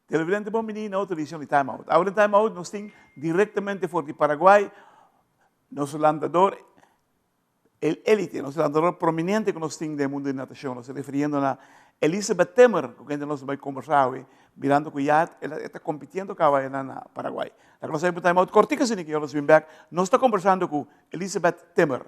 Televidente bon bini na otro edicion di Time Out. Awe den Time Out nos tin directamente for di Paraguay nos landador el elite, nos landador prominente cu nos tin den mundo di natacion. Nos ta refiriendo na Elizabeth Timmer cu kende nos ta bay conversa awe mirando cu ya e ta compitiendo caba ayna na Paraguay. Laga nos bay pa Time Out cortico asina ki nos bin bek. Nos ta conversando cu Elizabeth Timmer.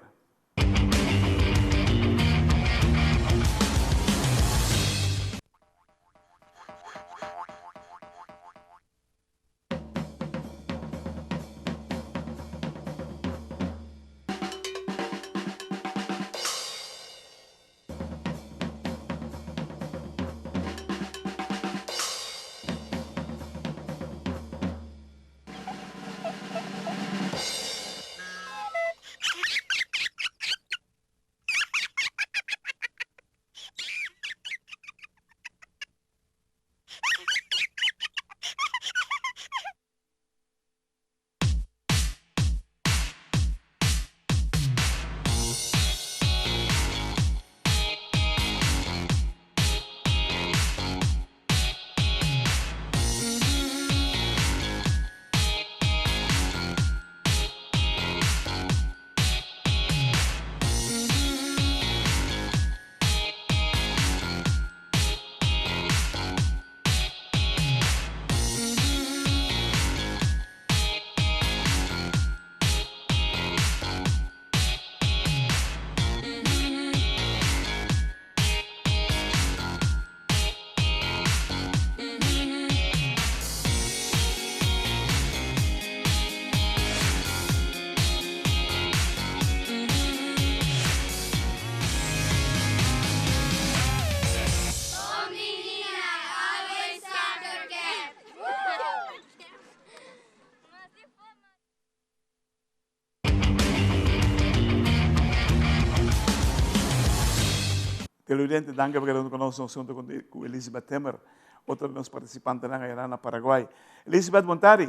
Televidente, danki pa keda hunto ku nos. Nos hunto ku Elizabeth Timmer, otro di nos partisipantenan ayera na Paraguay. Elizabeth, bon tardi.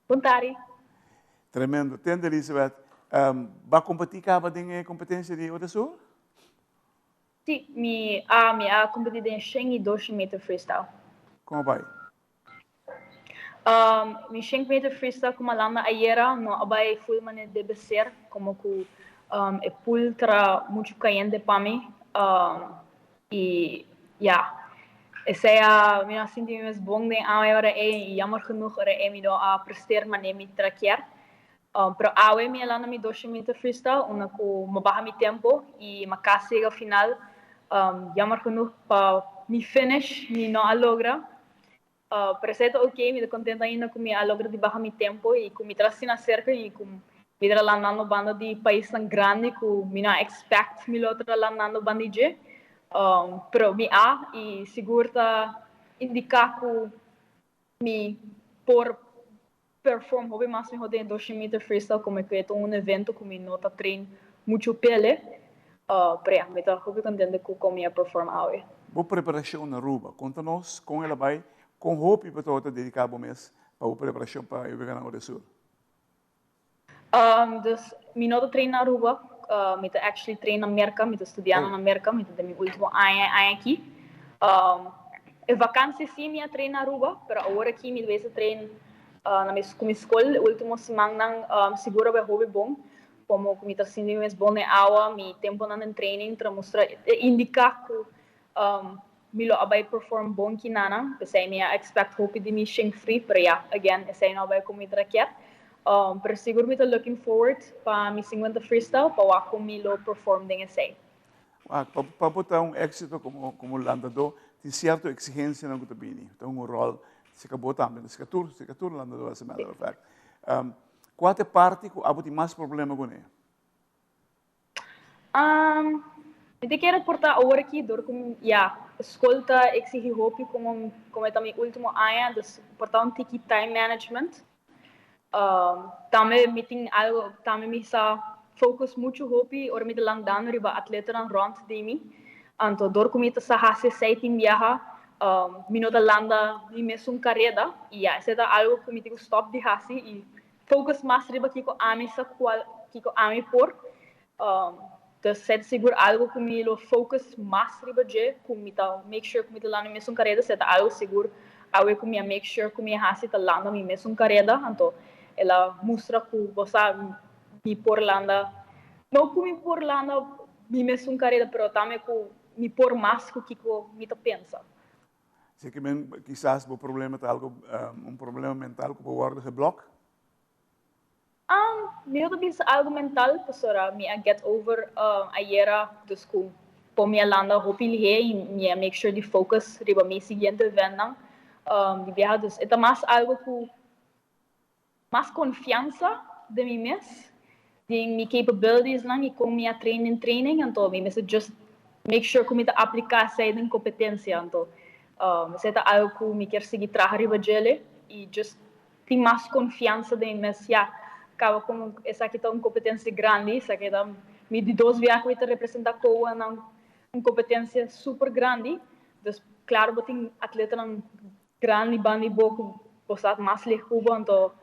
Bon tardi. Tremendo. Tende, Elizabeth, bo a kompetí kaba den e kompetensia di Odesur? Si, mi a mi a kompetí den shen i doshen meter freestyle. Kon a bai? Mi shen meter freestyle ku mi a landa ayera no a bai full manera debe ser, komo ku e pool ta muchu kayente pa mi i ya esei a mi no a sinti mi mes bon den awe ora ei i jammer genoeg ora ei mi no a presteer manera mi ta kier. Pero awe mi a landa mi doshen meter freestyle unda ku mi a baha mi tempo i mi a kasi yega final. Jammer genoeg pa mi finish mi no a logra. Pero esei ta ok, mi ta contento ainda cu mi a logra di baha mi tempo y cu mi ta asina cerca y cu mi ta landando banda di paisnan grandi cu mi no a expect mi lo ta landando banda di dje. Pero mi a y sigur ta indica cu mi por perform hopi mas miho den e doshen meter freestyle como cu e ta un evento cu mi no ta train mucho p'ele. Pero ya, mi ta hopi contento cu con mi a perform awe. Bo preparacion na Aruba, conta nos con el a bay, con hopi bo tabata dedica bo mes pa bo preparacion pa e weganan Odesur? Dus mi no ta train na Aruba, mi ta actually train na Merca, mi ta studiando na Merca, mi ta den mi ultimo aña e aña aki. E vakantie si mi a train na Aruba, pero awor aki mi ta beza train na mi ku mi skol e ultimo simannan sigur a bai hopi bon, komo ku mi ta sinti mi mes bon den awa, mi temponan den training ta mustra e indiká ku mi lo a bai perform bon kinanan, p'esei mi a expect hopi di mi shin free, pero ya, again esei no a bai komo mi ta kier. Pero sigur mi ta looking forward pa mi sinkuenta freestyle pa wak kon mi lo perform den esei. Wak, pa bo ta un éxito komo komo landadó tin sierto eksigensianan ku ta bini, ta un ròl seka bo tambe, seka tur, seka tur landadó as a matter of fact. Kua ta e parti ku abo tin mas problema kuné? Mi ta kere por ta awor aki dor ku ya skol ta eksigi hopi komo komo e ta mi ultimo aña dus por ta un tiki time management. Tambe mi tin algo tambe mi sa focus muchu hopi ora mi ta landando riba atletanan rond di mi. Anto dor ku mi ta sa hasi esei tin biaha mi no ta landa mi mesun kareda i ya esei ta algo ku mi tin ku stop di hasi i focus mas riba kiko ami sa kual kiko ami por. Dus esei ta sigur algo ku mi lo focus mas riba dje, ku mi ta make sure ku mi ta landa mi mesun kareda, esei ta algo sigur awe ku mi a make sure ku mi a hasi ta landa mi mesun kareda, anto el a mustra ku bo sa mi por landa, no ku mi por landa mi mesun kareda, pero tambe ku mi por mas ku kiko mi ta pensa. Así ke men kisas bo problema ta algo un problema mental ku por wòrdu geblòk? Mi no ta bisa algo mental pasobra mi a get over ayera dus ku por mi a landa hopi lihé i mi a make sure di focus riba mi siguiente eventnan di biaha dus e ta mas algo ku mas konfiansa den mi mes den mi capabilitiesnan i kon mi a train den training anto mi mester just make sure ku mi ta apliká esei den kompetensia anto esei ta algo ku mi kier sigui traha riba djele i just Tin mas konfiansa den mi mes. Ya, kaba komo esaki ta un kompetensia grandi, esaki ta mi di dos bia ku mi ta representá Kowa na un kompetensia super grandi. Dus klaro bo tin atletanan grandi banda di bo ku bo sa mas lih ku bo, anto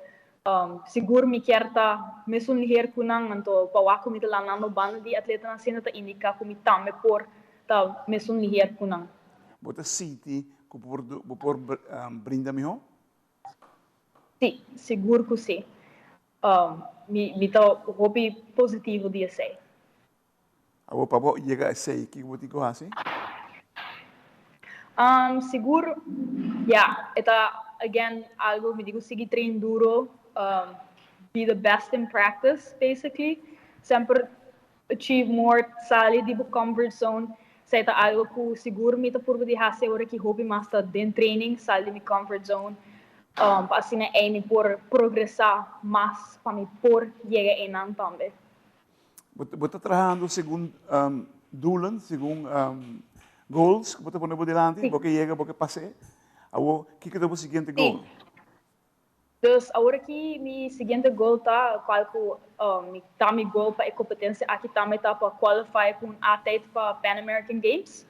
sigur mi kier ta mesun liher ku nan, anto pa wak ku mi ta landando banda di atletanan asina ta indiká ku mi tambe por ta mesun liher ku nan. Bo ta sinti ku bo por brinda mihó? Sí, sigur ku sí. Mi mi ta hopi positivo di esei. Awor pa bo yega esei, kiko bo tin ku hasi? Sigur, ya, e ta again algu mi tin ku sigui train duro, be the best in practice basically. Semper Achieve more, sali di bo comfort zone, esei ta algo ku sigur mi ta purba di hasi awor aki hopi mas ta den training, sali di mi comfort zone pa asina ei mi por progresa mas pa mi por yega einan tambe. Bo ta trahando segun doelen, segun goals ku bo ta pone bo dilanti, bo ke yega, bo ke pas'é. Awor, kiko ta bo siguiente goal? Dus awor aki mi siguiente goal ta cual cu mi ta mi goal pa e competencia aki tambe ta pa qualify cu un A tijd pa Pan American Games.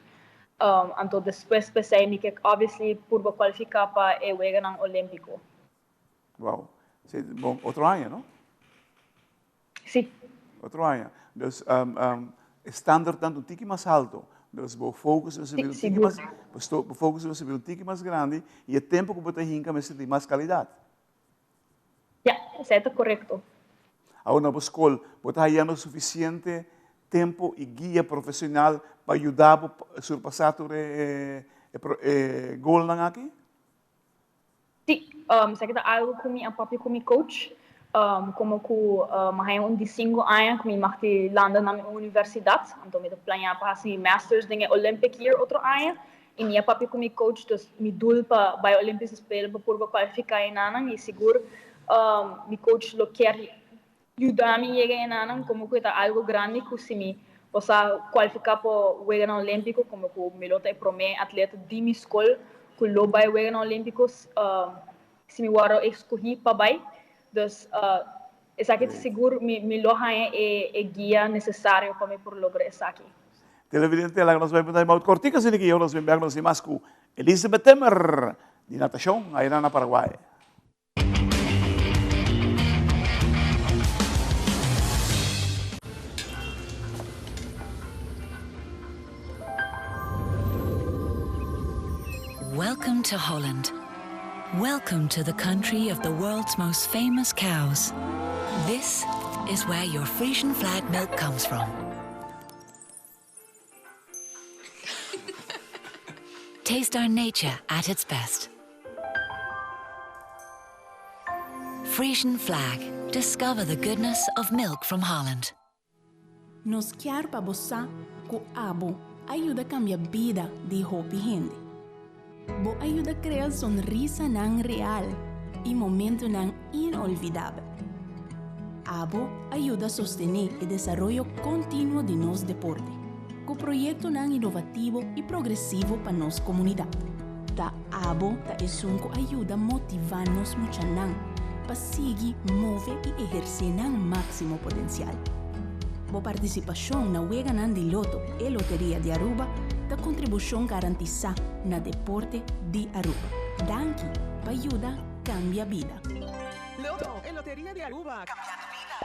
Anto despues p'esey mi ke obviously purba cualifica pa e Weganan Olimpico. Wow. Si, bon, otro aña, no? Si. Otro aña. Dus e standard ta un tiki mas halto. Dus bo focus mester bira un tiki mas, bo focus mester bira un tiki mas grandi y e tempo cu bo ta hinca mester di mas calidad. Ya, esei ta corecto. Awor na bo scol, bo ta hayando suficiente tempo y guia profesional pa yuda bo surpasa tur e goalnan aki? Sí, esaki ta algu ku mi a papia ku mi coach, komo ku mi a haña un di sinku aña ku mi mag di landa na mi universidat, anto mi ta plañá pa hasi mi masters den e Olympic year otro aña, i mi a papia ku mi coach, dus mi doel pa bai Olympische Spelen pa purba kualifiká enanan, i sigur mi coach lo kier yuda mi yega enanan, komo ku e ta algu grandi ku si mi por sa kualifiká pa Weganan Olímpiko, komo ku mi lo ta e promé atleta di mi skol ku lo bai Weganan Olímpiko si mi wòrdu eskohí pa bai. Dus esaki ta sigur mi lo haña e guia nesesario pa mi por logra esaki. Televidente, laga nos bai pa un time out kortiko asina ki nos bin bèk nos tin mas ku Elizabeth Timmer di natashon ayina na Paraguay. Welcome to Holland. Welcome to the country of the world's most famous cows. This is where your Frisian flag milk comes from. Taste our nature at its best. Frisian Flag. Discover the goodness of milk from Holland. Nos kier pa bo sa ku abo a yuda kambia bida di hopi hende. Bo a yuda krea sonrisanan real i momentunan inolvidabel. Abo a yuda sostené e desaroyo kontinuo di nos deporte, ku proyektonan inovativo i progresivo pa nos komunidat. Ta abo ta esun ku a yuda motivá nos muchanan pa sigui move i ehersé nan máksimo potensial. Bo partisipashon na Weganan di Loto e Loteria di Aruba ta kontribushon garantisá na deporte di Aruba. Danki pa yuda kambia bida. Loto e Loteria di Aruba, cambiando bida.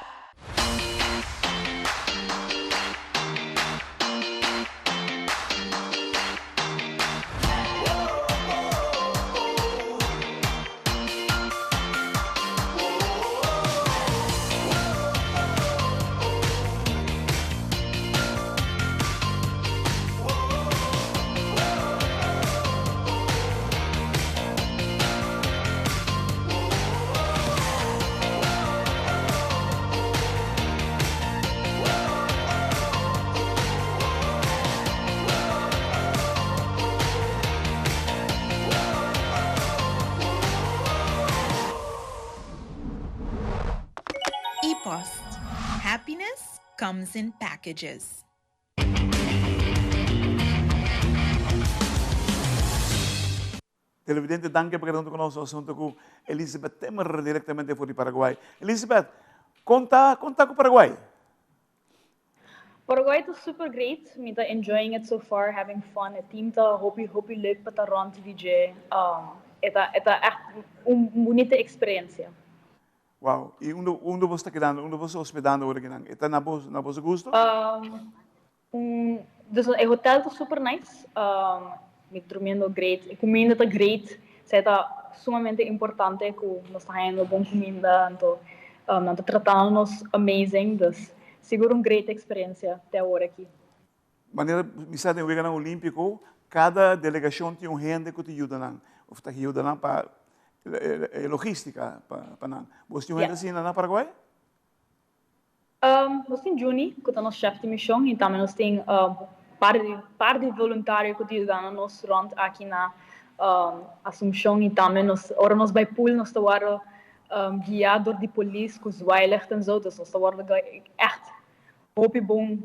comes in packages. Televidente, danki pa keda huntu ku nos nos huntu ku Elizabeth Timmer direktamente for di Paraguay. Elizabeth, kon ta kon ta ku Paraguay? Paraguay ta super great, mi ta enjoying it so far, having fun. E team ta hopi hopi leuk pa ta rond di dje. E ta e ta echt un bunita experiencia. Wow, y unda unda bo ta kedando, unda bo ta hospedando ora kinan? E ta na bo na bo gusto? Un, dus e hotel ta super nice. Mi ta durmiendo great. E cuminda ta great. Esey ta sumamente importante cu nos ta hañando bon cuminda. Anto nan ta tratando nos amazing. Dus sigur un great experiencia te awor aki. Manera mi sa den Weganan Olimpico, cada delegacion tin un hende cu ta yuda nan, of ta yuda nan pa e logistica pa nan. Bos tin un hende asina na Paraguay? Nos tin Juni, ku ta nos chef di mishon, i tambe nos tin par di par di voluntario ku ta yudando nos rònt aki na Asuncion i tambe nos ora nos bai pool nos ta wòrdu guiá dor di polis ku zwaailicht en zo, dus nos ta wòrdu ègt hopi bon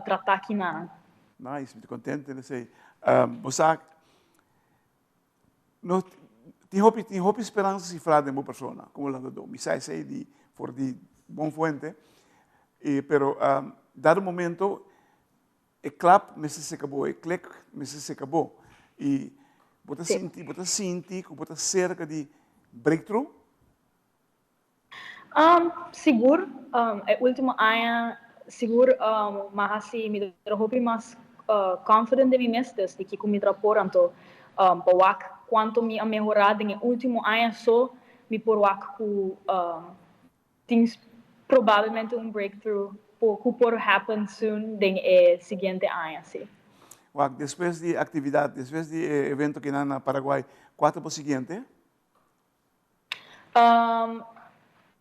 tratá aki nan. Nice, mi ta kontentu den esei. Bo sa No tin hopi tin hopi speransa sifrá den bo persona komo landadó. Mi sa esei di for di bon fuente. E pero dado momento e klap mester seka bo, e klik mester seka bo. I bo ta sinti bo ta sinti ku bo ta serka di breakthrough? Sigur, e ultimo aña sigur m'a hasi mi ta hopi mas confident den mi mes, dus di kiko mi ta por, anto pa wak cuanto mi a mehora den e ultimo aña so mi por wak cu tin probablemente un breakthrough cu por happen soon den e siguiente aña, si. Wak, despues di e actividad, despues di e evento kinan na Paraguay, cua ta bo siguiente?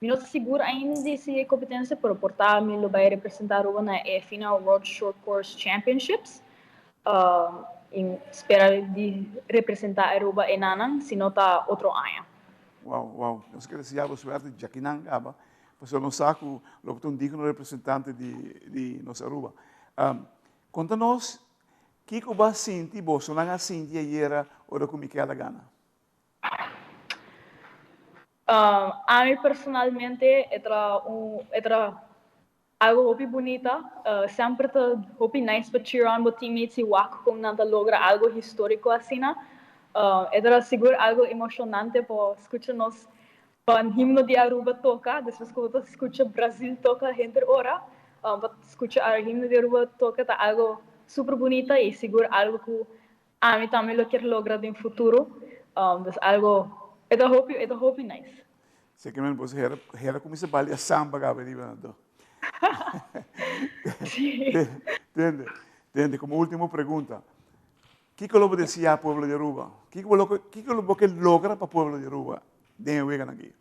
Mi no ta sigur ainda di si e competencia, pero por ta mi lo bay representa Aruba na e final World Short Course Championships. Y spera di representa Aruba enanan, si no ta otro aña. Wow, wow. Nos ke desea bo suerte djakinan caba, pasobra nos sa cu lo bo ta un digno representante di di nos Aruba. Conta nos kico bo a sinti, bosonan a sinti ayera ora cu Mikel a gana? Ami personalmente e ta un e ta algo hopi bunita. Semper ta hopi nice pa cheer on bo teammates y wak con nan ta logra algo historico asina. E ta sigur algo emocionante pa scucha nos himno di Aruba toca despues cu bo ta scucha Brazil toca henter ora. Pa scucha himno di Aruba toca ta algo super bunita y sigur algo cu Ami tambe lo kier logra den futuro, dus algo, e ta hopi, e ta hopi nice. Seki men boso hera, hera kuminsa balia samba kaba riba nan to. Sí. Tende, tende, komo ultimo pregunta, kiko lo bo deseá pueblo di Aruba? Kiko bo lo, kiko lo bo ke logra pa pueblo di Aruba den e weganan aki?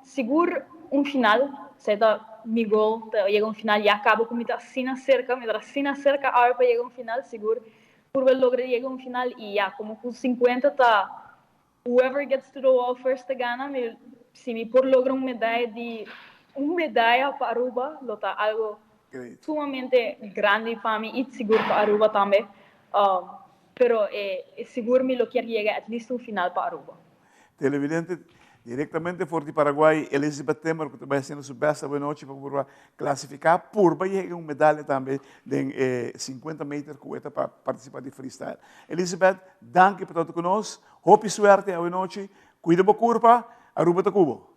Sigur un final, esei ta mi goal, ta yega un final, ya caba cu mi ta asina cerca, mi ta asina cerca awe pa yega un final, sigur purba logra di yega un final y ya como cu cincuenta ta whoever gets to the wall first ta gana, mi si mi por logra un medaya di un medaya pa Aruba lo ta algo sumamente grandi pa mi y sigur pa Aruba tambe, pero sigur mi lo kier yega at least un final pa Aruba. Televidente, directamente for di Paraguay, Elizabeth Timmer, cu ta bay haciendo su best awe nochi pa purba clasifica, purba yega un medalha tambe den e 50 meter cu e ta pa participa di freestyle. Elizabeth, danki pa ta cu nos, hopi suerte awe nochi, cuida bo curpa, Aruba ta cu bo.